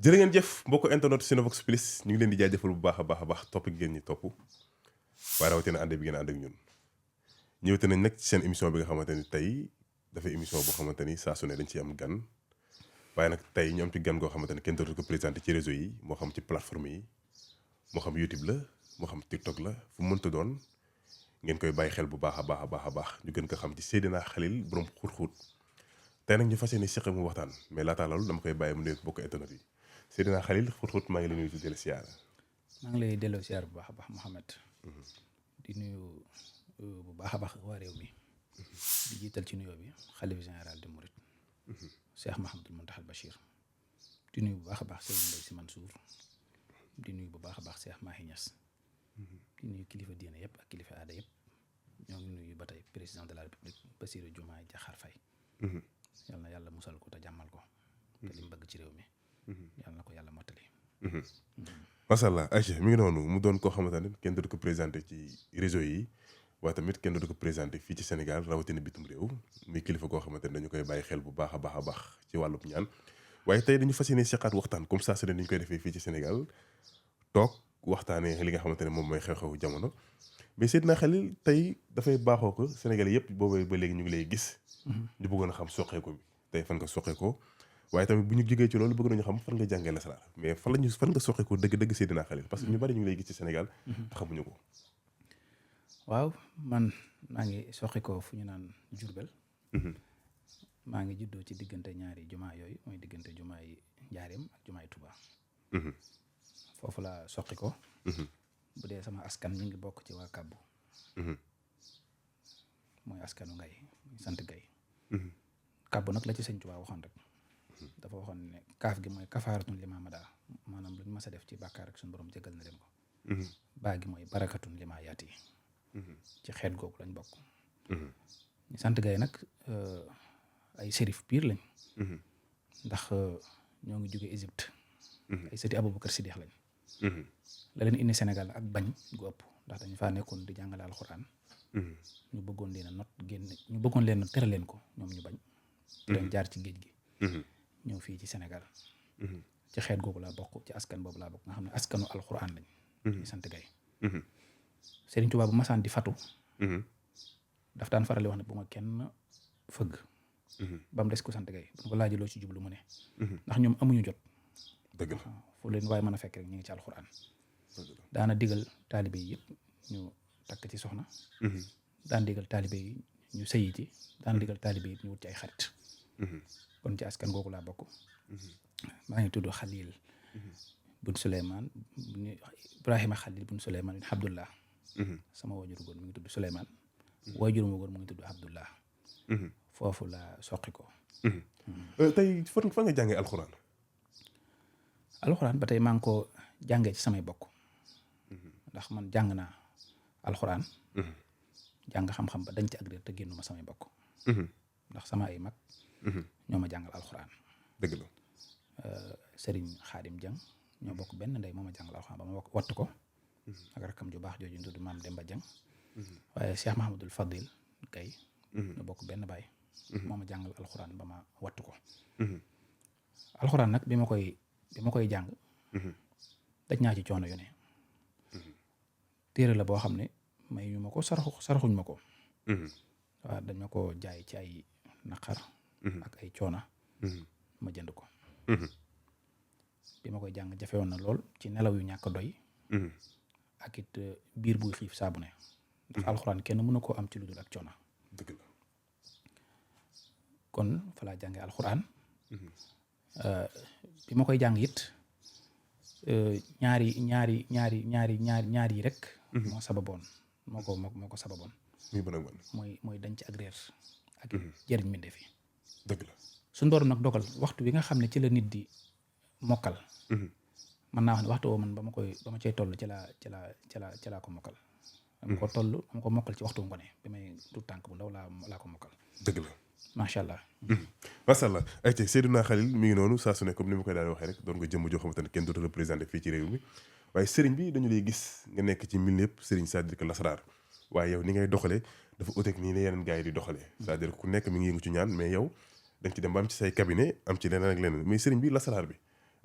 jërë ngeen jëf mbokk internet Cinevox Plus ñu ngi leen di jaajëfal bu baax a baax topp ngeen ñi topp waaye rawatina ànd bi ngeen ànd ak ñun ñëwate nañ nag ci seen émission bi nga xamante ni tey dafa émission boo xamante ni saa su ne dañ ciy am gan waaye nag tey ñu am ci gan goo xamante ni kenn dootu ko présenté ci réseau yi moo xam ci plateforme yi moo xam YouTube la moo xam TikTok la fu mu mënta doon ngeen koy bàyyi xel bu baax a baax ñu gën ko xam ci Seydina Khalil borom xut-xut tey nag ñu fas yéene seq mu waxtaan mais laataa loolu dama koy bàyyi mu nuyu bokk internet yi Seydina Khalil xut-xut maa ngi lay nuyu di la siyaar. maa ngi lay delloo siyaar bu baax a baax Mouhamed. di nuyu bu baax a baax waa réew mi. di jiital ci nuyoo bi xalifa général de Mouride. Cheikh Mahamadul Muntaxal Bachir. di nuyu bu baax a baax Serigne Mbaye Sy Mansour. di nuyu bu baax a baax Cheikh Mahi Niass. di nuyu kilifa diine yëpp ak kilifa aada yëpp. ñoo ngi nuyu ba tey président de la république Bassirou Diomaye Diakhar Faye. yal na yàlla musal ko te jàmmal ko. te li mu bëgg ci réew mi. yàlla na ko yàlla mottali. macha allah Aïcha mi ngi noonu mu doon koo xamante ne kenn dootu ko présenté ci réseau yi waaye tamit kenn dootu ko présenté fii ci Sénégal rawatina bitum réew muy kilifa koo xamante ne dañu koy bàyyi xel bu baax a baax ci wàllub ñaan waaye tey dañu fas yéene seqaat waxtaan comme ça su ne ni ñu koy defee fii ci Sénégal toog waxtaanee li nga xamante ne moom mooy xew-xewu jamono mais Seydina Khalil tey dafay baaxoo ko Sénégal yëpp boobee ba léegi ñu ngi lay gis. ñu bëggoon a xam soqeeko bi tey fan nga soqeekoo. waaye tamit bu ñu jógee ci loolu bëgg nañu xam fan nga jàngee lasaraar mais fan nga soqeekoo dëgg Seydina Khalil parce que ñu bari ñu ngi lay gis ci Sénégal. te xamuñu ko. waaw man maa ngi soqeekoo fu ñu naan Diourbel. maa ngi juddoo ci diggante ñaari jumaa yooyu mooy diggante jumaa yi Njaareem ak jumaa yi Touba. foofu laa soqeekoo. bu dee sama askan ñu ngi bokk ci waa Kabbu. mooy askanu Ngay sant Gay. Kabbu nag la ci Sëñ Tuubaa waxoon rek. dafa waxoon ne kaaf gi mooy kafaaratun li ma madaa maanaam lu ñu mas a def ci bàkkaar rek suñu borom jégal na leen ko. baa gi mooy barakatun li ma yaati. ci xeet googu lañ bokk. ñu sant Gay nag ay sérif piir lañ. ndax ñoo ngi jóge Égypte. ay sëti Abubakar Siddiq lañ. la leen indi Sénégal ak bañ gu ëpp ndax dañu faa nekkoon di jàngale alxuraan. ñu bëggoon leen a not génn ñu bëggoon leen a tere leen ko ñoom ñu bañ. leen jaar ci géej gi. ñëw fii ci Sénégal. ci xeet googu laa bokk ci askan boobu laa bokk nga xam ne askanu alxuraan lañ. ñu sant Gay. Serigne Touba bu masaan di fatu. daf daan faral di wax ne bu ma kenn fëgg. ba mu des ko sant Gay bu ko laajee loo ci jublu mu ne. ndax ñoom amuñu jot. dëgg la fu leen waaye mën a fekk rek ñu ngi ci alxuraan. daana digal taalibe yi yëpp ñu takk ci soxna. daan digal taalibe yi ñu sëyi ci daan digal taalibe yi ñu wut ci ay xarit. kon ci askan googu laa bokk. maa ngi tudd Khalil. bun Souleymane Ibrahima Khalil bun Souleymane bin Abdullah. sama waajuru góor mi ngi tudd Souleymane. waajuru mu góor mu ngi tudd Abdullah. foofu laa soqi ko. tey fan nga jàngee alxuraan. alxuraan ba tey maa ngi ko jàngee ci samay bokk. ndax man jàng naa alxuraan. jàng xam-xam ba dañ ci agréé te génnuma samay bokk. ndax sama ay mag. ñoo ma jàngal alxuraan. dëgg la. Serigne Khadim Dieng ñoo bokk benn ndey moo ma jàngal alxuraan ba ma wattu ko. ak rakkam ju baax jooju ñu tudd maam Demba Dieng. waaye Cheikh Mahamadul Fadil Gay ñoo bokk benn baay. moo ma jàngal alxuraan ba ma wattu ko. alxuraan nag bi ma koy jàng. daj naa ci coono yu ne. téere la boo xam ne may ñu ma ko saraxuñ ma ko. waaw dañ ma ko jaay ci ay naqar. ak ay coona. ma jënd ko. bi ma koy jàng jafe woon na lool ci nelaw yu ñàkk doy. ak it biir buy xiif saabu ne. ndax alxuraan kenn mën na koo am ci lu dul ak coona. dëgg la. kon fa laa jàngee alxuraan. bi ma koy jàng it ñaari yi rek. moo sababoon moo ko sababoon. mooy dañ ci agréer ak jëriñ mbindeef yi. dëgg la. suñu borom nag dogal waxtu bi nga xam ne ci la nit di mokkal. mën naa wax ne waxtu woo man ba ma cay toll ci laa ko mokkal. dama ko mokkal ci waxtu ngone bi may tuut tànk bu ndaw laa ko mokkal. dëgg la. macha allah. macha allah ayca Seydina Khalil mi ngi noonu saa su ne comme ni ma koy daal waxee rek doon nga jëmm joo xamante ne kenn dootu représenté fii ci réew mi waaye sëriñ bi dañu lay gis nga nekk ci mil yëpp sëriñ c'est-à-dire que lasaraar waaye yow ni ngay doxalee dafa uteeg nii ne yeneen gars yi di doxalee c'est-à-dire ku nekk mi ngi yëngu ci ñaan mais yow da nga ci dem ba am ci say cabinet am ci leneen ak leneen mais sëriñ bi lasaraar bi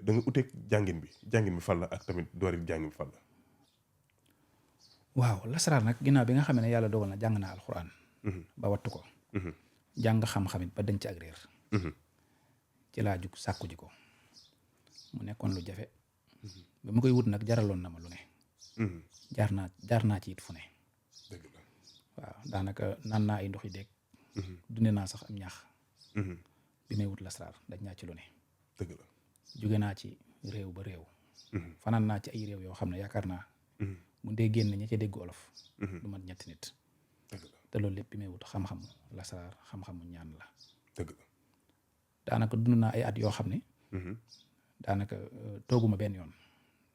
da nga uteeg jàngin bi fan la ak tamit doori jàngin bi fan la. waaw lasaraar nag ginnaaw bi nga xam ne yàlla dogal na jàng naa alxuraan. ba wattu ko. jàng xam-xamit ba denc ak réer. ci laa jug sàkku ji ko mu nekkoon lu jafe. ba ma koy wut nag jaraloon na ma lu ne. jaar naa ci it fu ne. dëgg la waaw daanaka naan naa ay ndox yi déeg. dunde naa sax am ñaax. bi may wut lasaraar daj naa ci lu ne. dëgg la jóge naa ci réew ba réew. fanaan naa ci ay réew yoo xam ne yaakaar naa. bu dee génn ña ca dégg olof. du mat ñetti nit. dëgg la te loolu lépp bi may wut xam-xamu lasaraar xam-xamu ñaan la. dëgg la daanaka dund naa ay at yoo xam ne. daanaka tooguma benn yoon.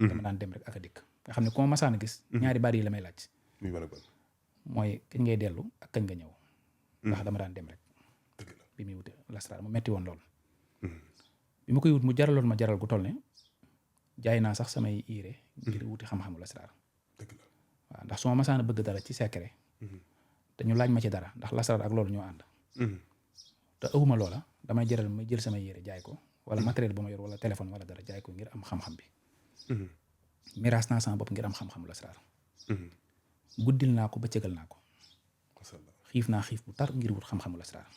dama daan dem rek ak a dikk nga xam ne ku ma masaan a gis. ñaari baat yi la may laaj. muy ban ak ban. mooy kañ ngay dellu ak kañ nga ñëw. ndax dama daan dem rek. dëgg la bi muy wute lasaraar mu metti woon lool. bi ma koy wut mu jaraloon ma jaral gu toll ne jaay naa sax samay yére ngir wuti xam-xamu lasaraar. dëgg la waaw ndax su ma masaan a bëgg dara ci secret. te ñu laaj ma ci dara ndax lasaraar ak loolu ñoo ànd. te awuma loola damay jaral may jël samay yére jaay ko wala matériel bu ma yor wala téléphone wala dara jaay ko ngir am xam-xam bi. miraas naa sama bopp ngir am xam-xamu lasaraar. guddil naa ko bëccëgal naa ko. xiif naa xiif bu tar ngir wut xam-xamu lasaraar.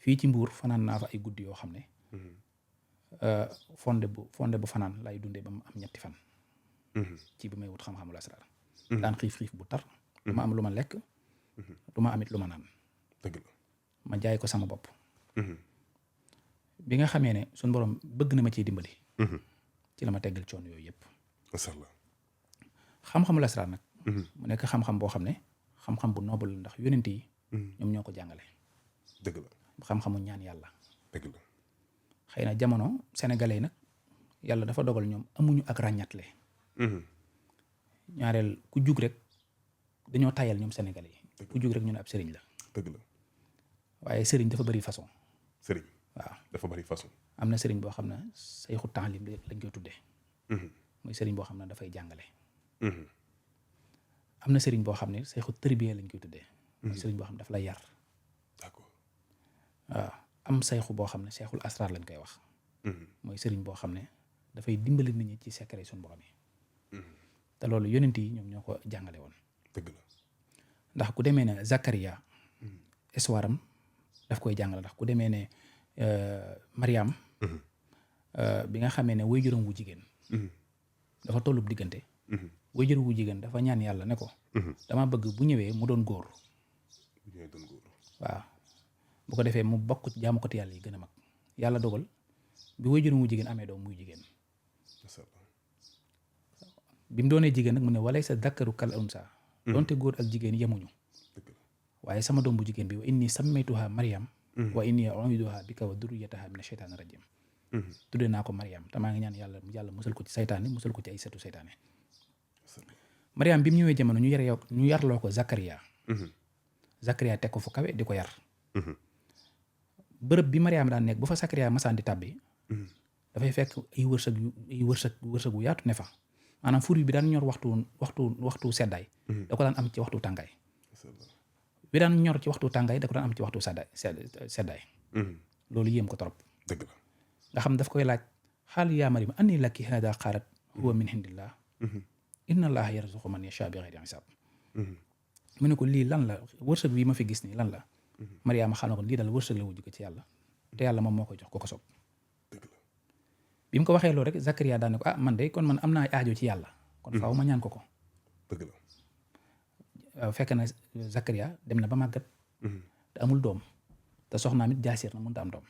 fii ci Mbuur fanaan naa fa ay guddi yoo xam ne. fonde bu fanaan lay dundee ba mu am ñetti fan. ci bi may wut xam-xamu lasaraar. daan xiif bu tar. du ma am lu ma lekk. du ma amit lu ma naan. dëgg la ma jaay ko sama bopp. bi nga xamee ne suñu borom bëgg na ma ciy dimbali. ci la ma teggal coono yooyu yëpp. macha allah xam-xamu lasaraar nag. mu nekk xam-xam boo xam ne xam-xam bu noble la ndax yonent yi. ñoom ñoo ko jàngale. dëgg la xam-xamu ñaan yàlla. dëgg la xëy na jamono sénégalais yi nag yàlla dafa dogal ñoom amuñu ak ràññatle. ñaareel ku jug rek dañoo tayal ñoom sénégalais yi. ku jug rek ñu ne ab sëriñ la. dëgg la waaye sëriñ dafa bëri façon. sëriñ waaw dafa bari façon. am na sëriñ boo xam ne sayxu taalim lañ koy tuddee. muy sëriñ boo xam ne dafay jàngale. am na sëriñ boo xam ne sayxu tërbiya lañ koy tuddee. muy sëriñ boo xam ne daf lay yar. d'accord waaw am sayxu boo xam ne sayxul asraar lañ koy wax. mooy sëriñ boo xam ne dafay dimbali nit ñi ci secret suñu borom yi. te loolu yonent yi ñoom ñoo ko jàngale woon. dëgg la ndax ku demee ne Zakaria. histoire am daf koy jàngale ndax ku demee ne Mariam. bi nga xamee ne waajuram wu jigéen. dafa tollub diggante. waajuram wu jigéen dafa ñaan yàlla ne ko. dama bëgg bu ñëwee mu doon góor. waaw bu ko defee mu bokk ci jaamukati yàlla yi gën a mag yàlla dogal bi waajuram wu jigéen amee doom muy jigéen. bi mu doonee jigéen nag mu ne walay sa dakkaru kal unsa. donte góor ak jigéen yemuñu. waaye sama doom bu jigéen bi wa inni sammaytuha Mariam. wa inni u'iiduha bika wa durriyataha mina shaytaani rajim. tuddee naa ko Mariam te maa ngi ñaan yàlla musal ko ci saytaane musal ko ci ay setu saytaane. Mariam bi mu ñëwee jamono ñu yarloo ko Zakaria. Zakaria teg ko fu kawe di ko yar. bërëb bi Mariam daan nekk bu fa Zakaria masaan di tàbbi. dafay fekk ay wërsëg wu yaatu ne fa maanaam fur bi daan ñor waxtu seddaay. da ko daan am ci waxtu tàngaay. bi daan ñor ci waxtu tàngaay da ko daan am ci waxtu seddaay. loolu yéem ko trop. dëgg la nga xam daf koy laaj xaal yaa Mariam anni laki haadaa qaalat huwa min indillah. inna allaha yarzuqu man yashaa bi ghayri hisaab. mu ne ko lii lan la wërsëg bii ma fi gis nii lan la. Mariama xam na ko lii daal wërsëg la wu jóge ci yàlla te yàlla moom moo koy jox ko ko sopp. bi mu ko waxee loolu rek Zakaria daan ne ko man de kon man am naa aajo ci yàlla. kon faaw ma ñaan ko ko. dëgg la fekk na Zakaria dem na ba màggat. te amul doom te soxnaam it jaasir na mënut a am doom.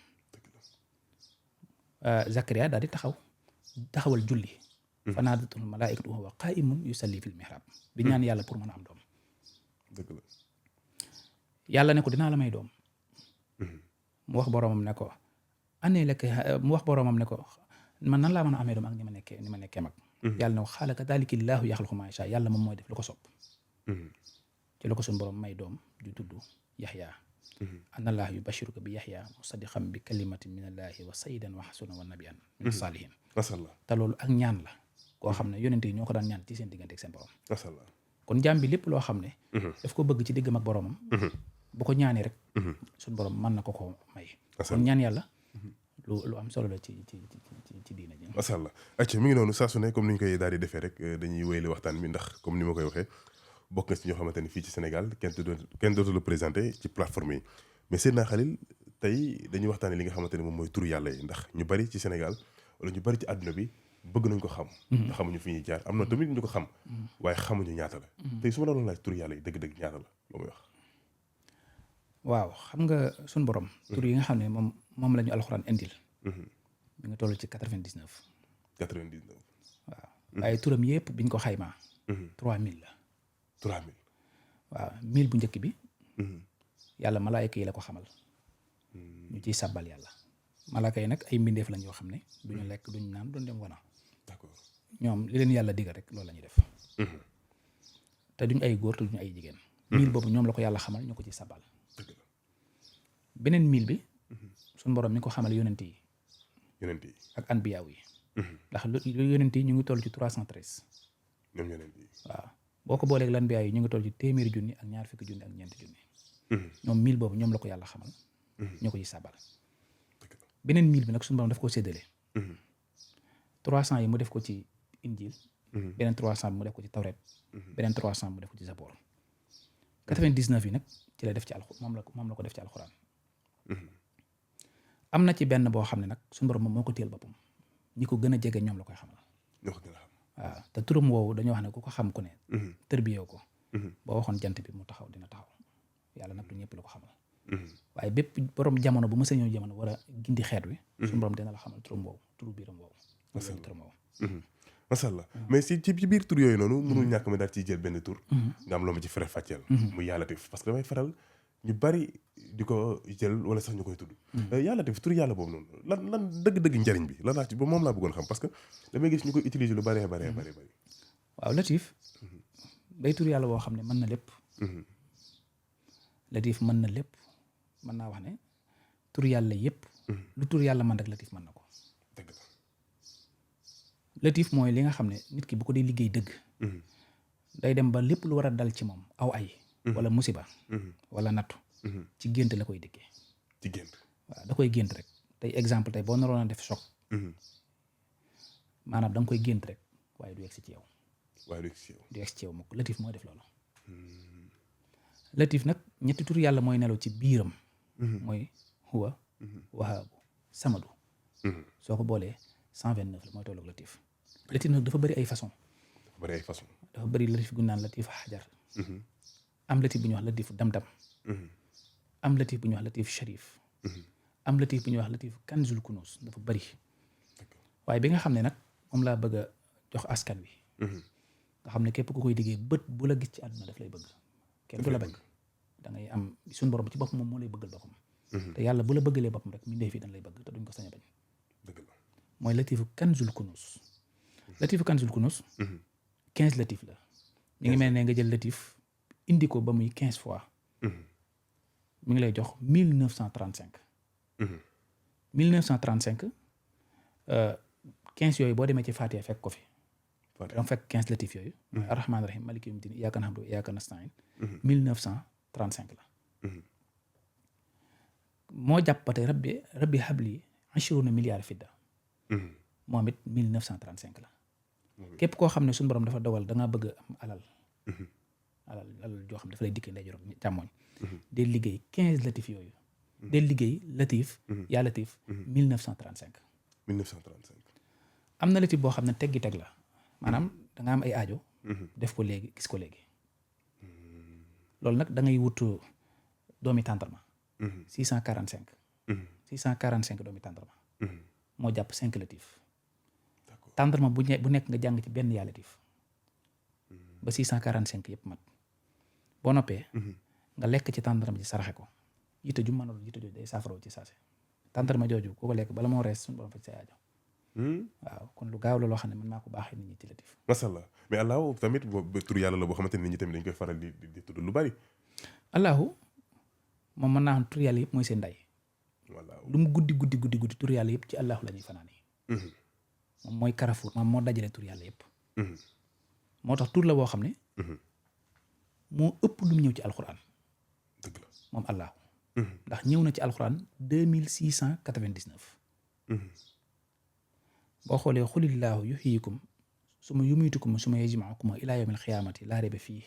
Zakaria daal di taxawal julli. fa naadatul malaa'ikatu wa huwa qaa'imun yusalli fil mihrab di ñaan yàlla pour mën a am doom. dëgg la yàlla ne ko dinaa la may doom. mu wax boromam ne ko man nan laa mën a amee doom ak ni ma nekkee mag. yàlla ne ko xaala kadaalika llaahu yaxluqu maa yashaa yàlla moom mooy def lu ko sopp. ci la ko suñu borom may doom ju tudd Yaxya. anna llaaha yubashiruka bi Yaxya musaddiqan bi kalimatin min allaahi wa sayyidan wa hasuuran wa nabiyyan min saalihiin. macha allah te loolu ak ñaan la. koo xam ne yonent yi ñoo ko daan ñaan ci seen diggante ak seen borom. macha allah kon jaam bi lépp loo xam ne. daf ko bëgg ci diggam ak boromam. bu ko ñaanee rek. suñu borom mën na ko may. kon ñaan yàlla. lu am solo la ci diina ji. macha allah acca mi ngi noonu saa su ne comme ni ñu koy daal di defee rek dañuy wéyale waxtaan bi ndax comme ni ma koy waxee bokk na ci ñoo xamante ni fii ci Sénégal kenn dootu la présenté ci plateforme yi mais Seydina Khalil tey dañuy waxtaanee li nga xamante ni moom mooy turu yàlla yi ndax ñu bari ci Sénégal wala ñu bari ci àdduna bi bëgg nañ ko xam. ndax xamuñu fi ñuy jaar am na tamit ñu ko xam. waaye xamuñu ñaata la. tey su ma la doon laaj turu yàlla yi dëgg-dëgg ñaata la loo muy wax. waaw xam nga suñu borom. tur yi nga xam ne moom la ñu alxuraan indil. mi nga toll ci 99. 99. waaw waaye turam yëpp biñ ko xaymaa. 3000 la. 3000. waaw 1000 bu njëkk bi. yàlla malaayka yi la ko xamal. ñu ciy sàbbal yàlla. malaayka yi nag ay mbindeef lañ yoo xam ne duñu lekk duñu naan duñu dem wana. d'accord ñoom li leen yàlla digal rek loolu la ñuy def. te duñu ay góor te duñu ay jigéen. 1000 boobu ñoom la ko yàlla xamal ñu ko ci sàbbal. beneen 1000 bi. suñu borom mi ko xamal yonent yi. ak anbiyaaw yi. ndax lu yonent yi ñu ngi toll ci 313. ñoom yonent yi. waaw boo ko booleeg lan biyaay yi ñu ngi toll ci téeméeri junni ak ñaar fukki junni ak ñeenti junni. ñoom 1000 boobu ñoom la ko yàlla xamal. ñoo ko ci sàbbal. beneen 1000 bi nag suñu borom daf koo séddale. 300 yi mu def ko ci injil. beneen 300 bi mu def ko ci tawret. beneen 300 mu def ko ci zaboor. 99 yi nag ci la def ci moom la ko def ci alxuraan. am na ci benn boo xam ne nag suñu borom moom moo ko téel boppam ñi ko gën a jege ñoom la koy xamal. waaw te turam woowu dañoo wax ne ku ko xam ku ne. tërbiyew ko. boo waxoon jant bi mu taxaw dina taxaw yàlla nag du ñëpp la ko xamal. waaye bépp borom jamono bu mësa ñëw jamono war a gindi xeet wi. suñu borom dina la xamal turam woowu turu biiram woowu. macha allah mais ci biir tur yooyu noonu. mënul ñàkk ma daal ciy jël benn tur. nga am loo ma ci fere fàcceel. muy yàlla tif parce que damay faral ñu bari di ko jël wala sax ñu koy tudd. yàlla tif tur yàlla boobu noonu lan dëgg-dëgg njariñ bi lan laa ci ba moom laa bëggoon xam parce que damay gis ñu koy utiliser lu bari. waaw latif day tur yàlla boo xam ne mën na lépp. latif mën na lépp mën naa wax ne tur yàlla yëpp. lu tur yàlla man rek latif mën na ko. dëgg la. latif mooy li nga xam ne nit ki bu ko dee liggéey dëgg. day dem ba lépp lu war a dal ci moom aw ay. wala musiba. wala nattu. ci gént la koy dikkee. ci gént. waaw da koy gént rek tey exemple tey boo naroon a def choc. maanaam da nga koy gént rek waaye du yegsi ci yow. du yegsi ci yow moom latif mooy def loolu. latif nag ñetti tur yàlla mooy nelaw ci biiram. mooy huwa wahaabu samadu. soo ko boolee 129 la mooy tolloog latif. latif nag dafa bëri ay façon. dafa bëri latif gu ñu naan latif xajar. am latif bu ñuy wax latif dam-dam. am latif bu ñuy wax latif sharif. am latif bu ñuy wax latif kanzul kunus dafa bëri. waaye bi nga xam ne nag moom laa bëgg a jox askan wi. nga xam ne képp ku koy liggéey bët bu la gis ci àdduna daf lay bëgg. kenn du la bañ da ngay am suñu borom ci boppam moom moo lay bëggal boppam. te yàlla bu la bëggalee boppam rek mbindeef yi dañ lay bëgg te duñ ko sañ a bañ. mooy latifu kanzul kunus. latifu kanzul kunus. 15 latif la. mi ngi mel ne nga jël latif indi ko ba muy 15 fois. mi ngi lay jox 1935. 1935 15 yooyu boo demee ci Fatiha fekk ko fi. da nga fekk 15 latif yooyu. mooy arrahmaani rahiim maliki yawmi diin iyyaaka na'budu wa iyyaaka nasta'iin. 1935 la. moo jàpp ba tey rabbi habli 20 milliards fidda. moom it 1935 la. képp koo xam ne suñu borom dafa dogal da ngaa bëgg am alal. alal joo xam dafa lay dikkee ndeyjoor ak càmmoñ. day liggéey 15 latif yooyu. day liggéey latif. yaa latif 1935. 1935. am na latif boo xam ne teggi teg la maanaam da nga am ay aajo. def ko léegi gis ko léegi. loolu nag da ngay wut doomi tàndarma. 645. 645 doomi tàndarma. moo jàpp 5 latif. tàndarma bu nekk nga jàng ci benn yaa latif. ba 645 yëpp mat. boo noppee. nga lekk ci tàndarma ji saraxe ko. yitte ju mën a yitte jooju day saafaraw ci saase. tàndarma jooju ku ko lekk bala moo rees suñu borom faj say aajo. waaw kon lu gaaw la loo xam ne mën naa ko baaxee nit ñi ci latif. macha allah mais allahu tamit tur yàlla la boo xamante ne nit ñi tamit dañ koy faral di tudd lu bari. allahu moom mën naa xam tur yàlla yëpp mooy seen ndey. lu mu guddi tur yàlla yëpp ci allahu la ñuy fanaani. moom mooy Carrefour moom moo dajale tur yàlla yëpp. moo tax tur la boo xam ne. moo ëpp lu mu ñëw ci alxuraan. dëgg la moom allahu. ndax ñëw na ci alxuraan 2699. boo xoolee xulillaahu yuhyikum suma yumiitukum suma yajma'ukum ilaa yawmil xiyaamati laa rayba fii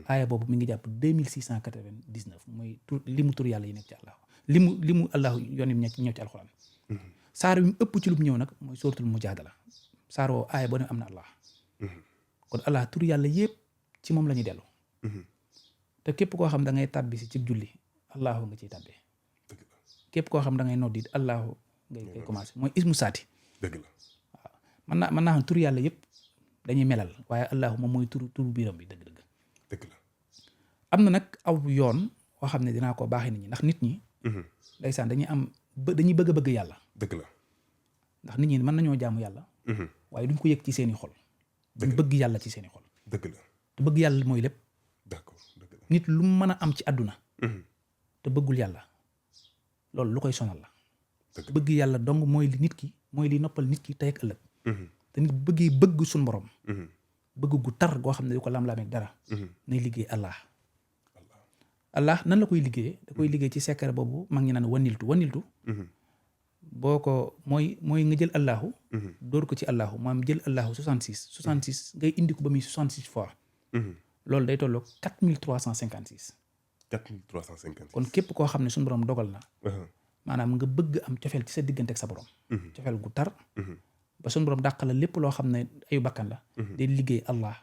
aaya boobu mi ngi jàpp 2699 mooy tur limu tur yàlla yi nekk ci allahu limu allahu yoon yi ñëw ci alxuraan saar yu mu ëpp ci lu mu ñëw nag mooy suratul mujaadala saar woo aaya boo ne am na allah kon allah tur yàlla yëpp ci moom la ñuy dellu te képp koo xam da ngay tàbbi si ci julli allahu nga ciy tàbbee képp koo xam da ngay noddi allahu ngay commencé mooy ismu saati dëgg la waaw mën naa xam tur yàlla yëpp dañuy melal waaye allahu moom mooy turu biiram bi dëgg-dëgg dëgg la am na nag aw yoon woo xam ne dinaa ko baaxee nit ñi ndax nit ñi ndeysaan dañuy bëgg yàlla dëgg la ndax nit ñi mën nañoo jaamu yàlla waaye duñ ko yëg ci seeni xol duñ bëgg yàlla ci seeni xol dëgg la te bëgg yàlla mooy lépp d'accord dëgg la nit lu mën a am ci àdduna te bëggul yàlla loolu lu koy sonal la bëgg yàlla dong mooy li nit ki mooy li noppal nit ki tey ak ëllëg te nit bëggee bëgg suñ borom bëgg gu tar goo xam ne du ko lam-lameeg dara nay liggéey allah nan la koy liggéeyee da koy liggéey ci secret boobu mag ñi naan waniltu boo ko mooy nga jël allahu dóor ko ci allahu maanaam jël allahu 66 ngay indi ko ba muy 66 fois loolu day tolloo 4356 kon képp koo xam ne suñu borom dogal na maanaam nga bëgg am cofeel ci sa diggante ak sa borom cofeel gu tar ba suñu borom dàq la lépp loo xam ne ayu bakkan la day liggéey allah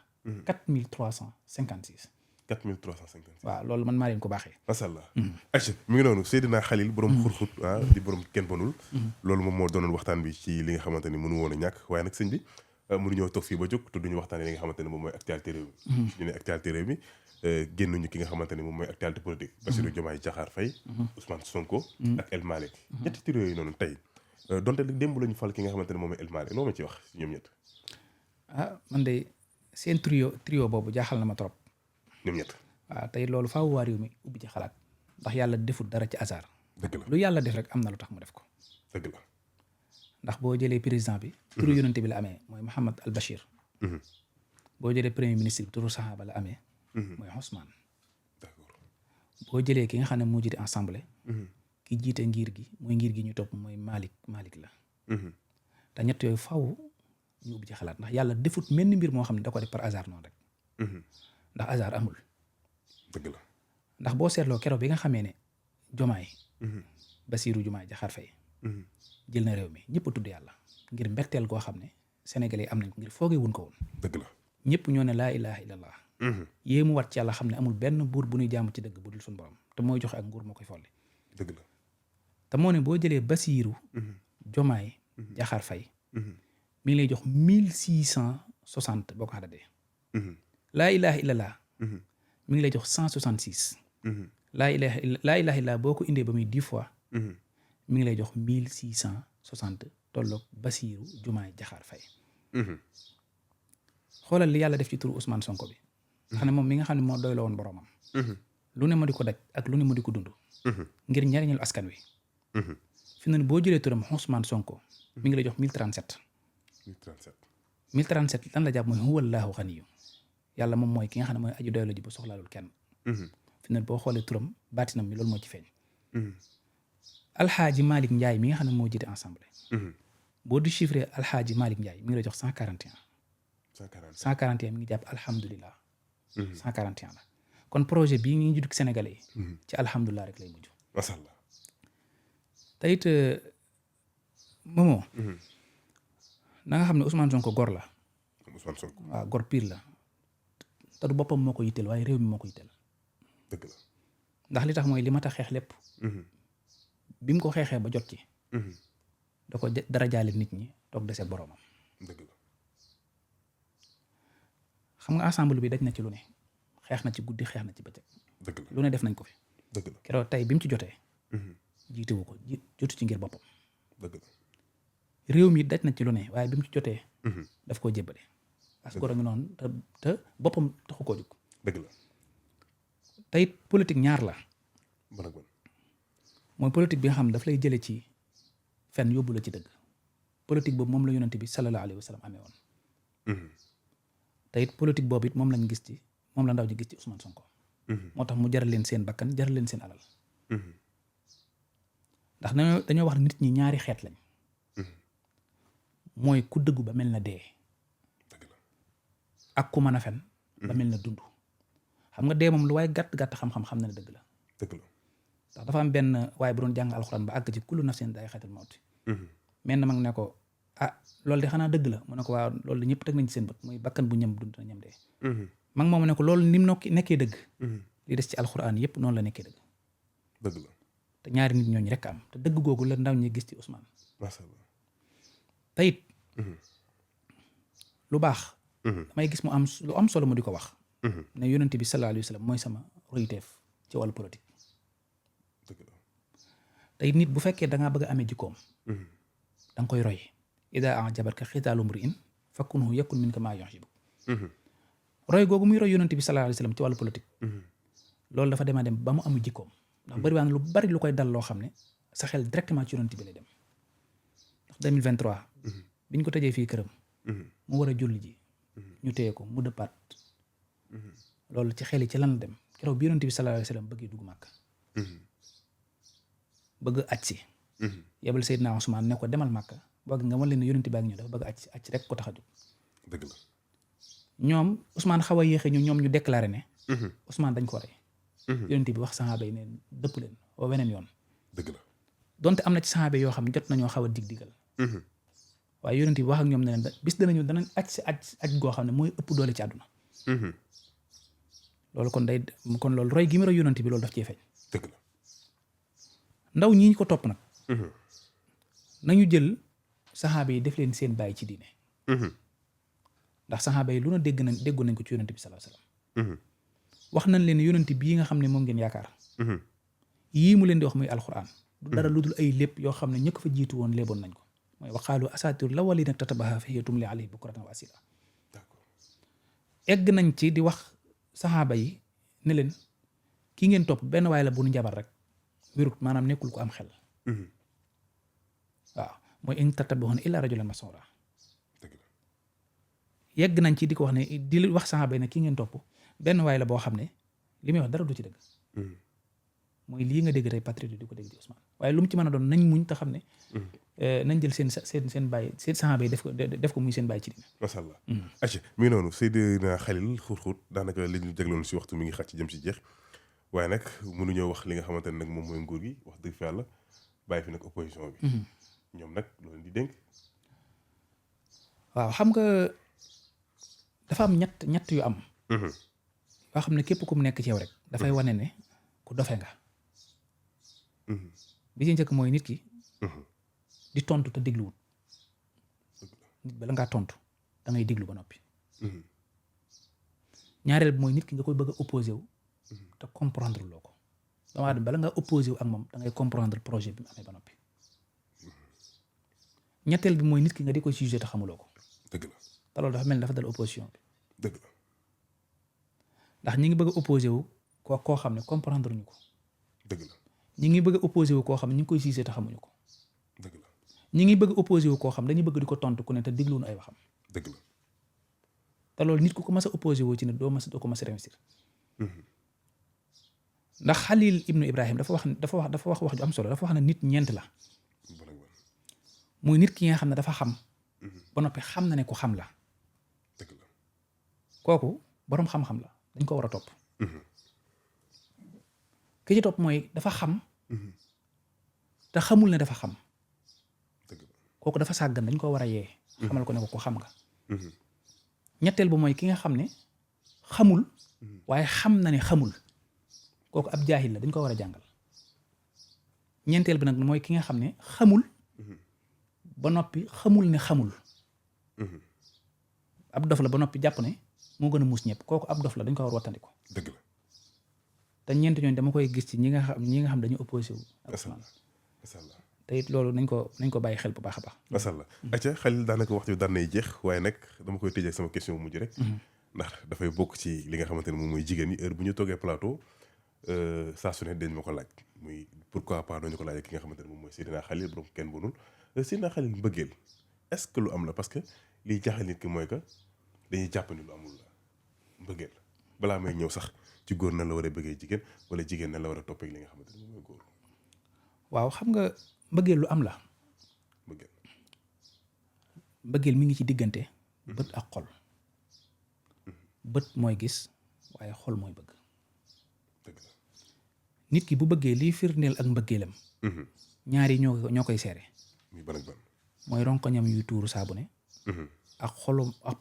4356 4356 waaw loolu man maa leen ko baaxee macha allah aca mi ngi noonu Seydina Khalil borom xurxut di borom kenn bonul loolu moom moo doonoon waxtaan bi ci li nga xamante ni mënu woon a ñàkk waaye nag sëñ bi mënu ñëw toog fii ba jóg te duñu waxtaane li nga xamante ne moom mooy actualité réew mi ñu ne actualité réew mi génnuñu ki nga xamante ne moom mooy actualité politique Bassirou Diomaye Diakhar Faye Ousmane Sonko ak El Malick ñetti tur yooyu noonu tey donte démb la ñu fal ki nga xamante ne moom mooy El Malick loo ma ci wax ñoom ñett man de seen trio boobu jaaxal na ma trop ñoom ñett waaw tey loolu faaw waa réew mi ubbi ci xalaat ndax yàlla deful dara ci hasard dëgg la lu yàlla def rek am na lu tax mu def ko dëgg la ndax boo jëlee président bi turu yonente bi la amee mooy Mouhamad Al Bachir boo jëlee premier ministre bi turu sahaba la amee mooy Ousmane d'accord boo jëlee ki nga xam ne moo jiite assemblée ki jiite ngir gi ñu topp mooy Malick la te ñett yooyu faaw ñu ubbi ci xalaat ndax yàlla defut menn mbir moo xam ne da ko def par hasard noonu rek ndax hasard amul dëgg la ndax boo seetloo keroog bi nga xamee ne Diomaye Bassirou Diomaye Diakhar Faye jël na réew mi ñëpp tudd yàlla ngir mbetteel goo xam ne sénégalais yi am nañ ko ngir foogee wuñ ko woon dëgg la ñëpp ñoo ne laa ilaha illallah yéemu wat ci yàlla xam ne amul benn buur bu ñuy jaamu ci dëgg bu dul suñu borom te mooy joxe ak nguur moo koy folli dëgg la te moo ne boo jëlee Bassirou Diomaye Diakhar Faye mi ngi lay jox 1660 boo ko xadadee laa ilaha illallah mi ngi lay jox 166 laa ilaha illallah boo ko indee ba muy 10 fois mi ngi lay jox 1660 tolloog Bassirou Diomaye Diakhar Faye xoolal li yàlla def ci turu Ousmane Sonko bi xam ne moom mi nga xam ne moo doy la woon boroomam lu ne ma di ko daj ak lu ne ma di ko dund ngir njariñal askan wi fi mu ne boo jëlee turam Ousmane Sonko mi ngi lay jox 1037 1037 lan la jàpp mooy huwallaahu ganiyu yàlla moom mooy ki nga xam ne mooy aju doylu ji ba soxlaalul kenn fi ne boo xoolee turam baatinam mi loolu moo ci feeñ alxaaji Malick Ndiaye mi nga xam ne moo jiite assemblée boo di chiffré alxaaji Malick Ndiaye mi ngi lay jox 141 mi ngi jàpp alhamdulilah 141 la kon projet bii ngi judd sénégalais yi ci alhamdulilah rek lay mujj masha Allah te it moomoo na nga xam ne Ousmane Sonko gor la Ousmane Sonko waaw gor pire la te du boppam moo ko yitteel waaye réew mi moo ko yitteel dëgg la ndax li tax mooy li ma tax xeex lépp bi mu ko xeexee ba jot ci da ko dara jaale nit ñi toog dese boroomam dëgg la xam nga ensemble bi daj na ci lu ne xeex na ci guddi xeex na ci bëccëg dëgg la lu ne def nañ ko fi dëgg la keroog tey bi mu ci jotee jiitewu ko jotu ci ngir boppam dëgg la réew mi daj na ci lu ne waaye bi mu ci jotee daf koo jébbale parce que goro ngi noonu te boppam taxu koo jóg dëgg la te it politique ñaar la ban ak ban mooy politique bi nga xam ne daf lay jële ci fenn yóbbu la ci dëgg politique boobu moom la yonent bi sallallahu alayhi wa sallam amee woon te it politique boobu it moom lañ gis ci moom la ndaw ji gis ci Ousmane Sonko moo tax mu jaral leen seen bakkan jaral leen seen alal ndax dañoo wax nit ñi ñaari xeet lañ mooy ku dëggu ba mel na dee ak ku mën a fen ba mel na dund xam nga dee moom lu waaye gàtt xam-xam xam na ne dëgg la ndax dafa am benn waaye bu doon jàng alxuraan ba àgg ci kullu nafsin daa'iqatul mawti mel na mag ne ko loolu de xanaa dëgg la mu ne ko waaw loolu de ñëpp teg nañ ci seen bët muy bakkan bu ñam dund na ñam dee mag moom ne ko loolu ni mu nekkee dëgg li des ci alxuraan yëpp noonu la nekkee dëgg la te ñaari nit ñooñu rek am te dëgg googu la ndaw ñi gis ci Ousmane macha allah te it lu baax damay gis mu am lu am solo mu di ko wax ne yonent bi sallallahu alayhi wa sallam mooy sama royteef ci wàllu politique te it nit bu fekkee da ngaa bëgg a amee jikkoom da nga koy roy ida ajabatka xitaalu mri'in fakunhu yakun minka maa yu'jibu roy googu muy roy yonent bi sallallahu alayhi wa sallam ci wàllu politique loolu dafa dem a dem ba mu amu jikkoom ndax bëri waan lu bari lu koy dal loo xam ne sa xel directement ci yonent bi lay dem ndax 2023 biñ ko tëjee fii këram mu war a julli ji ñu téye ko mu dëppaat loolu ci xel yi ci lan la dem keroog bi yonent bi sallallahu alayhi wa sallam bëggee dugg Màkka bëgg aj si yebal Seydina Ousmane ne ko demal Màkka bëgg nga mën leen ne yonent baa ngi ñëw dafa bëgg aj rek ko tax a jóg dëgg la ñoom Ousmane xaw a yéexe ñoom ñu déclaré ne Ousmane dañ ko rey yonent bi wax saxaaba yi ne dëpp leen wa weneen yoon dëgg la donte am na ci saxaaba yoo xam ne jot nañoo xaw a dig-digal waaye yonent bi wax ak ñoom ne leen bis danañ aj si aj goo xam ne mooy ëpp doole ci àdduna loolu kon loolu roy gi mu roy yonent bi loolu daf cee feeñ dëgg la ndaw ñi ko topp nag nañu jël saxaaba yi def leen seen bàyyi ci diine ndax saxaaba yi lu na déggoon nañ ko ci yonent bi sallallahu alayhi wasallam wax nañ leen yonent bii nga xam ne moom ngeen yaakaar yii mu leen di wax muy alxuraan du dara lu dul ay lépp yoo xam ne ña ko fa jiitu woon léeboon nañ ko mooy waqaalu asaatiru lawwaliina iktatabahaa fa hiya tumli alayhi bukratan wa asiila egg nañ ci di wax saxaaba yi ne leen ki ngeen topp benn waay la bu nu njabar rek wérut maanaam nekkul ko am xel waaw mooy in tattabi'uuna illaa rajulan mas'uura yegg nañ ci di ko wax ne di wax saxaaba yi ne ki ngeen topp benn waay la boo xam ne li muy wax dara du ci dëgg mooy lii nga dégg tey patriote di ko dégg ci Ousmane waaye lu mu ci mën a doon nañ muñ te xam ne nañ jël seen bàyyi seen saxaaba yi def ko muy seen bàyyi ci dina macha allah aci mi ngi noonu Seydina Khalil xuut daanaka li ñu jagloon si waxtu mi ngi xat ci jëm si jeex waaye nag mënuñoo wax li nga xamante ne nag moom mooy nguur gi wax dëgg fa yàlla bàyyi fi nag opposition bi ñoom nag loolu di dénk waaw xam nga dafa am ñett yu am yoo xam ne képp ku mu nekk ci yow rek dafay wane ne ku dofe nga bi ci njëkk mooy nit ki di tontu te dégluwut nit bala ngaa tontu da ngay déglu ba noppi ñaareel bi mooy nit ki nga koy bëgg a opposé wu te comprendre loo ko dama dem bala ngaa opposé wu ak moom da ngay comprendre projet bi mu amee ba noppi ñetteel bi mooy nit ki nga di ko jugé te xamuloo ko dëgg la te loolu dafa mel ni dafa dal opposition bi dëgg la ndax ñi ngi bëgg a opposé wu koo xam ne comprendre ñu ko dëgg la ñi ngi bëgg a opposé wu koo xam ne ñu ngi koy jugé te xamuñu ko dëgg la ñi ngi bëgg a opposé wu koo xam dañuy bëgg di ko tontu ku ne te dégluwuñu ay waxam dëgg la te loolu nit ku ko mas a opposé woo ci ne doo ko mas a réussir ndax Xalil ibnu Ibrahim dafa wax ju am solo dafa wax ne nit ñeent la muy nit ki nga xam ne dafa xam ba noppi xam na ne ku xam la dëgg la kooku boroom xam-xam la dañ ko war a topp ki ci topp mooy dafa xam te xamul ne dafa xam dëgg la kooku dafa sàggan dañ ko war a yee xamal ko ne ko xam nga ñetteel ba mooy ki nga xam ne xamul waaye xam na ne xamul kooku ab jaahil la dañ ko war a jàngal ñeenteel bi nag mooy ki nga xam ne xamul ba noppi xamul ne xamul ab dof la ba noppi jàpp ne moo gën a muus ñëpp kooku ab dof la dañ ko war a wattandiko dëgg la te ñeent ñooñu dama koy gis ci ñi nga xam dañu opposé wu ak Ousmane te it loolu nañ ko bàyyi xel bu baax a baax macha allah acca Khalil daanaka waxtu bi daan nay jeex waaye nag dama koy tëjee sama question bu mujj rek ndax dafay bokk ci li nga xamante ne moom mooy jigéen ñi heure bu ñu toogee plateau saa su ne dañ ma ko laaj muy pourquoi pas dañu ko laaj ki nga xamante ne moom mooy Seydina Khalil borom kenn bonul Seydina Khalil mbëggeel est-ce que lu am la parce que liy jaaxal nit ki mooy que dañuy jàpp ni lu amul la mbëggeel balaa may ñëw sax ci góor na la war a bëggee jigéen wala jigéen na la war a toppee li nga xamante ne moom mooy góor waaw xam nga mbëggeel lu am la mbëggeel mbëggeel mi ngi ci diggante bët ak xol. bët mooy gis waaye xol mooy bëgg. dëgg la. nit ki bu bëggee liy firndeel ak mbëggeelam ñaari ñoo koy seere. muy ban ak ban. mooy ronkoñam yuy tuuru saabu ne ak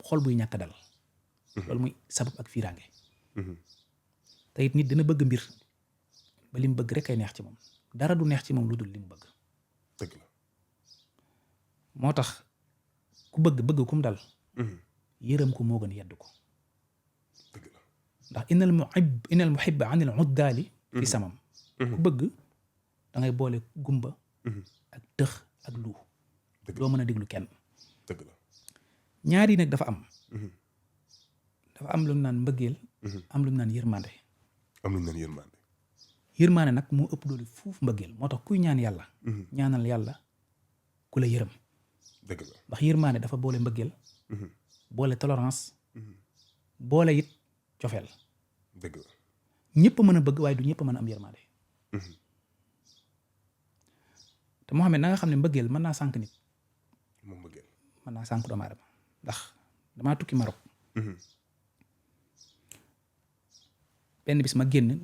xol buy ñàkk dal. loolu muy sabab ak fiiraange. te it nit dina bëgg mbir ba li mu bëgg rek ay neex ci moom dara du neex ci moom lu dul li mu bëgg. dëgg la. moo tax ku bëgg kum dal yërëm ko moo gën yedd ko. dëgg la. ndax innal muhibba anil uddaali fi samam. ku bëgg da ngay boole gumba ak tëx ak lu doo mën a déglu kenn. dëgg la. ñaar yi nag dafa am lu ñu naan mbëggeel am lu ñu naan yërmande. yërmande nag moo ëpp doole fuuf mbëggeel moo tax kuy ñaan yàlla ñaanal yàlla ku la yërëm. dëgg la. ndax yërmande dafa boole mbëggeel boole tolérance boole it cofeel. dëgg la. ñëpp mën a bëgg waaye du ñëpp mën a am yërmande. te moo xam ne na nga xam ne mbëggeel mën naa sànq nit. moom mbëggeel mën naa sànq doomu aadama ndax damaa tukki Maroc. benn bis ma génn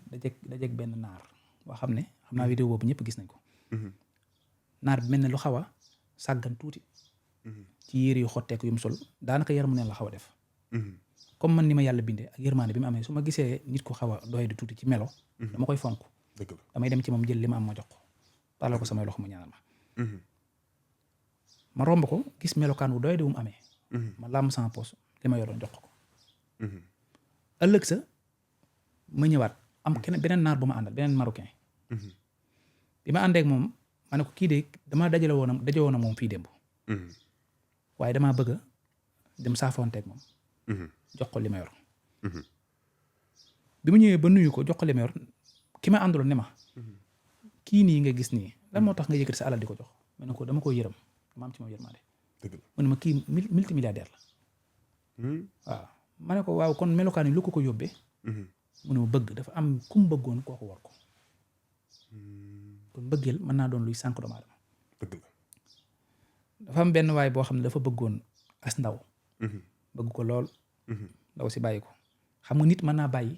dajeeg benn naar boo xam ne xam naa vidéo boobu ñëpp gis nañ ko. naar bi mel ne lu xaw a sàggan tuuti. ci yére yu xotteeku yu mu sol daanaka yaramu neen la xaw a def. comme man ni ma yàlla bindee ak yërmaande bi mu amee su ma gisee nit ku xaw a doy di tuuti ci melo. dama koy fonk. dëgg la. damay dem ci moom jël li ma am ma jox ko taalal ko samay loxo mu ñaanal ma. ma romb ko gis melokaan wu doy di wu mu amee. ma làmm sama poos li ma yoroon jox ko. ëllëg sa ma ñëwaat am beneen naar bu ma àndal beneen marocain. bi ma àndeek moom ma ne ko kii de damaa daje woon moom fii démb. waaye damaa bëgg a dem saafoonteeg moom. jox ko li ma yor. bi mu ñëwee ba nuyu ko jox ko li ma yor ki ma àndaloon ne ma. kii nii nga gis nii lan moo tax nga yëkkati sa alal di ko jox ma ne ko dama ko yërëm dama am ci moom yërmande. dëgg la. mu ne ma kii multimilliardaire la. waaw ma ne ko waaw kon melokaan yi lu ko yóbbee. mu ne ma bëgg dafa am ku mu bëggoon kooku war ko. kon bëggeel mën naa doon luy sànq doomu aadama. dëgg la. dafa am benn waay boo xam ne dafa bëggoon as ndaw. bëgg ko lool. ndaw si bàyyi ko xam nga nit mën naa bàyyi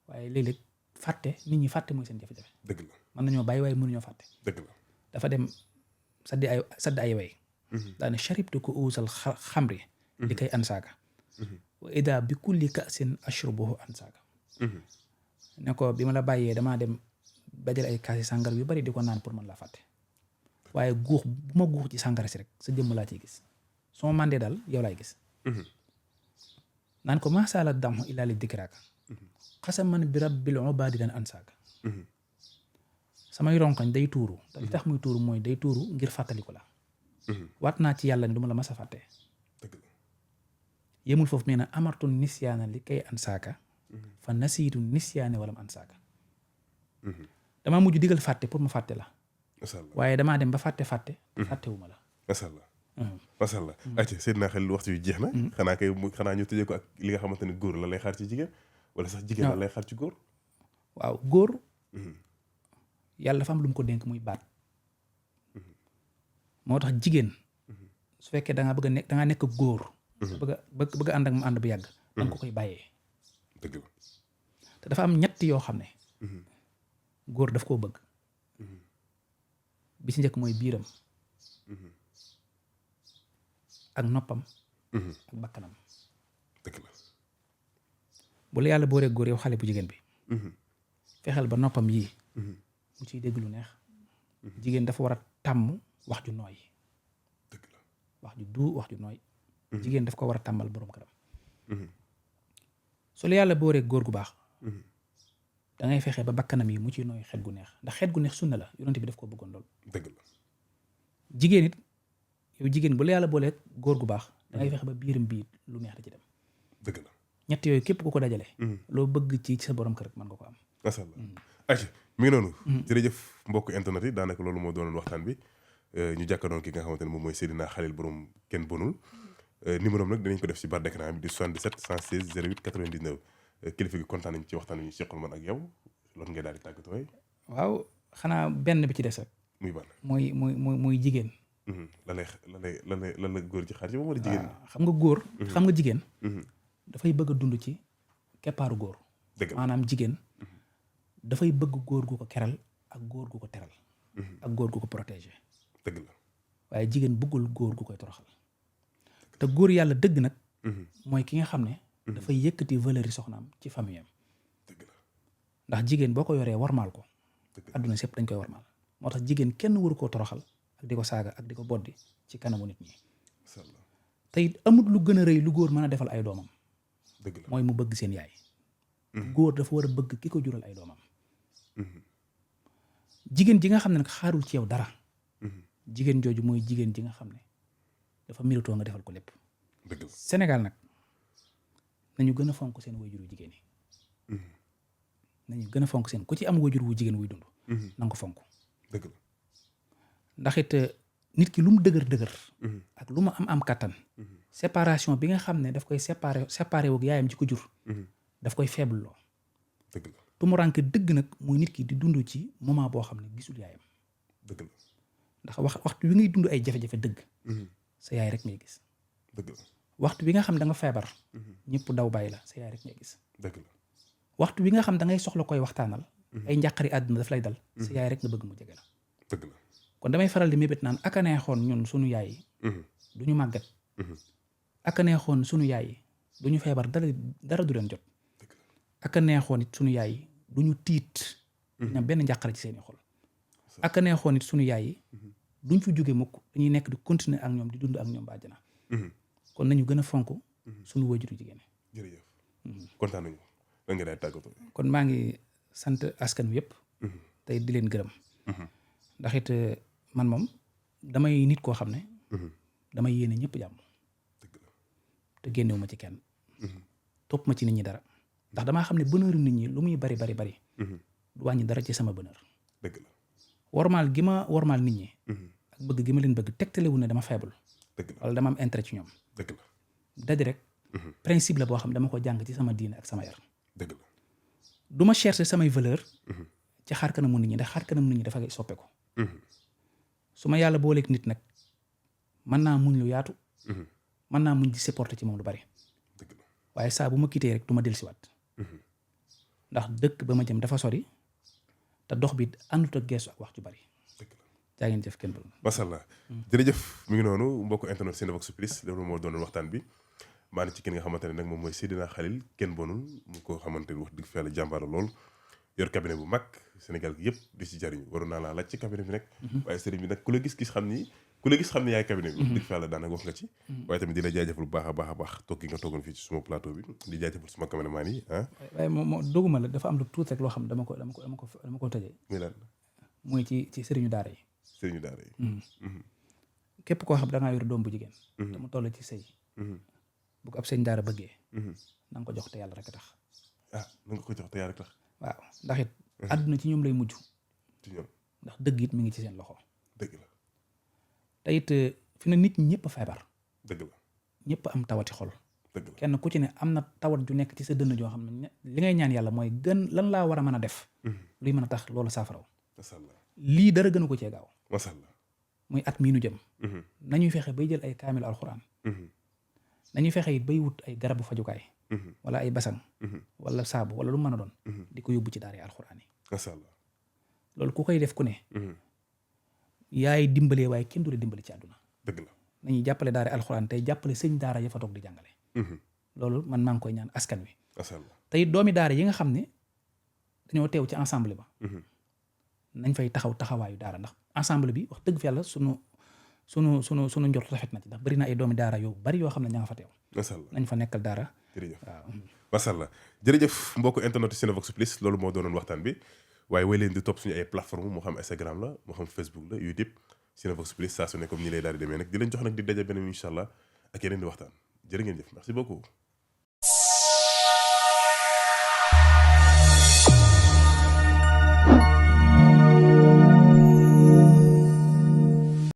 waaye léeg-léeg fàtte nit ñi fàtte mooy seen jafe-jafe. dëgg la. mën nañoo bàyyi waaye mënuñoo fàtte. dëgg la. dafa dem sadd ay way. daane sharibtu ko uusal xamri li kay ansaaka. wa ida bi kulli kaasin ashrubuhu ansaaka. ne ko bi ma la bàyyee damaa dem dajale ay kaasi sàngar yu bari di ko naan pour mën laa fàtte waaye guux bu ma guux ci sàngara si rek sa jëmm laa ciy gis su ma màndee daal yow laay gis. naan ko maasala damhu illa li dikraaka xasaman bi rabbil ubaadi dan ansaaka. samay ronkañ day tuuru te li tax muy tuuru mooy day tuuru ngir fàttaliku la. waat naa ci yàlla ne du ma la mas a fàtte. dëgg la. yemul foofu nee na amartu nisyaana li kay ansaaka fa nasiitu nisyaane walam ansaaka. damaa mujj digal fàtte pour ma fàtte la. macha allah waaye damaa dem ba fàtte fàttewuma la. macha allah. macha allah. ayca seet naa xel waxtu yu jeex na. xanaa ñu tëjee ko ak li nga xamante ne góor la lay xaar ci jigéen wala sax jigéen la lay xaar ci góor. waaw góor. yàlla dafa am lu mu ko dénk muy baat. moo tax jigéen. su fekkee da ngaa nekk góor. bëgg a ànd ak mu ànd bu yàgg. da nga ko koy bàyyee. dëgg la. te dafa am ñett yoo xam ne. góor daf koo bëgg. bi ci njëkk mooy biiram. ak noppam. ak bakkanam. dëgg la. bu la yàlla booree góor yow xale bu jigéen bi. fexeel ba noppam yii. mu ciy dégg lu neex. jigéen dafa war a tàmm wax ju nooy. dëgg la. wax ju du wax ju nooy. jigéen daf ko war a tàmmal borom këram. su la yàlla booree góor gu baax. da ngay fexe ba bakkanam yi mu ciy nooy xet gu neex ndax xet gu neex sunna la yonent bi daf ko bëggoon lool. dëgg la. jigéen it yow jigéen bu la yàlla boolee góor gu baax da ngay fexe ba biiram bii lu neex da ci dem. dëgg la. ñett yooyu képp ku ko dajale. loo bëgg ci sa borom kër mën nga ko am. macha allah. ayca mi ngi noonu. jërëjëf mbokk internet yi daanaka loolu moo doonoon waxtaan bi ñu jàkkaarloo ki nga xamante ne moom mooy Seydina Khalil borom kenn bonul numéro am nag dinañ ko def ci barre d'écran bi di 77 116 08 99 kilifa gi kontaan nañ ci waxtaan wi ñu seqoon man ak yow loolu ngay daal di tàggatoo. waaw xanaa benn bi ci des rek. muy ban. mooy jigéen. lan la góor ci xaar ci moom wala jigéen ñi. xam nga góor xam nga jigéen dafay bëgg a dund ci keppaaru góor maanaam jigéen dafay bëgg góor gu ko keral ak góor gu ko teral ak góor gu ko protéger dëgg la waaye jigéen bëggul góor gu koy toroxal te góor yàlla dëgg nag mooy ki nga xam ne dafay yëkkati valeur yi soxnaam ci famille am dëgg la ndax jigéen boo ko yoree warmaal ko adduna sépp dañ koy warmaal moo tax jigéen kenn waru koo toroxal ak di ko saaga ak di ko boddi ci kanamu nit ñi te it amut lu gën a rëy lu góor mën a defal ay doomam dëgg la mooy mu bëgg seen yaay góor dafa war a bëgg ki ko jural ay doomam jigéen ji nga xam ne nag xaarul ci yow dara jigéen jooju mooy jigéen ji nga xam ne dafa méritoo nga defal ko lépp dëgg la Sénégal nag nañu gën a fonk seen wayjuru jigéen yi nañu gën a fonk seen ku ci am wayjur wu jigéen wuy dund na nga ko fonk dëgg la ndax it nit ki lu mu dëgër ak lu mu am kattan séparation bi nga xam ne daf koy séparé wak yaayam ci ko jur daf koy faible loo dëgg la tumuranke dëgg nag muy nit ki di dund ci moment boo xam ne gisul yaayam dëgg la ndax waxtu wi ngay dund ay jafe-jafe dëgg sa yaay rek ngay gis dëgg la waxtu wi nga xam da nga feebar ñëpp daw bàyyi la sa yaay rek ngay gis dëgg la waxtu wi nga xam da ngay soxla koy waxtaanal ay njàqari àdduna daf lay dal sa yaay rek nga bëgg mu jege la dëgg la kon damay faral di mébét naan aka neexoon ñun suñu yaay yi du ñu màggat aka neexoon suñu yaay yi du ñu feebar dara du leen jot aka neexoon it suñu yaay yi du ñu tiit ñam benn njàqare ci seeni xol aka neexoon it suñu yaay yi duñ fi jóge mukk dañuy nekk di continuer ak ñoom di dund ak ñoom ba àjjana kon nañu gën a fonk suñu wajuru jigéen jërëjëf kontaan nañu lan nga daay tàggatoo kon maa ngi sant askan wi yëpp tey di leen gërëm ndax it man moom damay nit koo xam ne damay yéene ñëpp jàmm te génnewu ma ci kenn topp ma ci nit ñi dara ndax damaa xam ne bonheuru nit ñi lu muy bari du wàññi dara ci sama bonheur dëgg la wormaal gi ma wormaal nit ñi ak bëgg gi ma leen bëgg tegtalewu ne dama faible dëgg la wala dama am intérêt ci ñoom dëgg la dadi rek principe la boo xam ne dama ko jàng ci sama diine ak sama yar dëgg la du ma chercher samay valeur ci xaar kanamu nit ñi ndax xaar kanamu nit ñi dafa soppeeku su ma yàlla booleeg nit nag mën naa muñ lu yaatu mën naa muñ di supporter ci moom lu bari dëgg la waaye saa bu ma kitee rek du ma dellusiwaat ndax dëkk ba ma jëm dafa sori te dox bi àndut ak geesu ak wax ju bari dëgg la jaa ngeen jëf kenn bëgg macha allah jërëjëf mi ngi noonu mbokk internet Cinevox Plus loolu moo doonoon waxtaan bi maa ngi ci kenn nga xamante ne nag moom mooy Seydina Khalil kenn bonul mu ko xamante ne wax dëgg fa yàlla jàmbaara lool yor cabinet bu mag Sénégal gi yëpp di ci jariñu waroon naa laa laaj ci cabinet bi nag waaye sëriñ bi nag ku la gis xam ni yaay cabinet bi wax dëgg fa yàlla daanaka wax nga ci waaye tamit di la jaajëfal bu baax a baax toog gi nga toogoon fii ci suma plateau bi di jaajëfal suma caméraman yi waaye moo doguma la dafa am lu tuuti rek loo xam dama ko tëjee muy lan muy ci sëriñu daara yi képp koo xam da ngaa yor doom bu jigéen te mu toll ci sëy bu ko ab sëñ daara bëggee na nga ko jox te yàlla rek tax na nga ko jox te yàlla rek tax waaw ndax it àdduna ci ñoom lay mujj ci ñoom ndax dëgg it mi ngi ci seen loxo dëgg la te it fi na nit ñi ñëpp a feebar dëgg la ñëpp am tawati xol dëgg la kenn ku ci ne am na tawat ju nekk ci sa dënn joo xam ne li ngay ñaan yàlla mooy gën lan laa war a mën a def luy mën a tax loolu saafaraw macha allah lii dara gënu ko cee gaaw macha allah muy at mii nu jëm nañuy fexe bay jël ay kaamilu alxuraan nañuy fexe it bay wut ay garabu fajukaay wala ay basang wala saabu wala lu mën a doon di ko yóbbu ci daara yi alxuraan yi macha allah loolu ku koy def ku ne yaay dimbalee waaye kenn du la dimbali ci àdduna dëgg la nañuy jàppale daara alxuraan tey jàppale sëñ daara ya fa toog di jàngale loolu man maa ngi koy ñaan askan wi macha allah tey doomi daara yi nga xam ne dañoo teew ci ensemble ba nañ fay taxawaayu daara ndax ensemble bi wax dëgg fi yàlla sunu njort rafet na ci ndax bari na ay doomi daara yu bari yoo xam ne ña nga fa teew macha allah nañ fa nekkal daara jërëjëf waaw macha allah jërëjëf mbokk internet Cinevox Plus loolu moo doonoon waxtaan bi waaye way leen di topp suñu ay plateforme moo xam Instagram la moo xam Facebook la YouTube Cinevox Plus saa su ne comme ñi lay daal di demee nag di leen jox nag di daje beneen incha allah ak yeneen di waxtaan jërë ngeen jëf merci beaucoup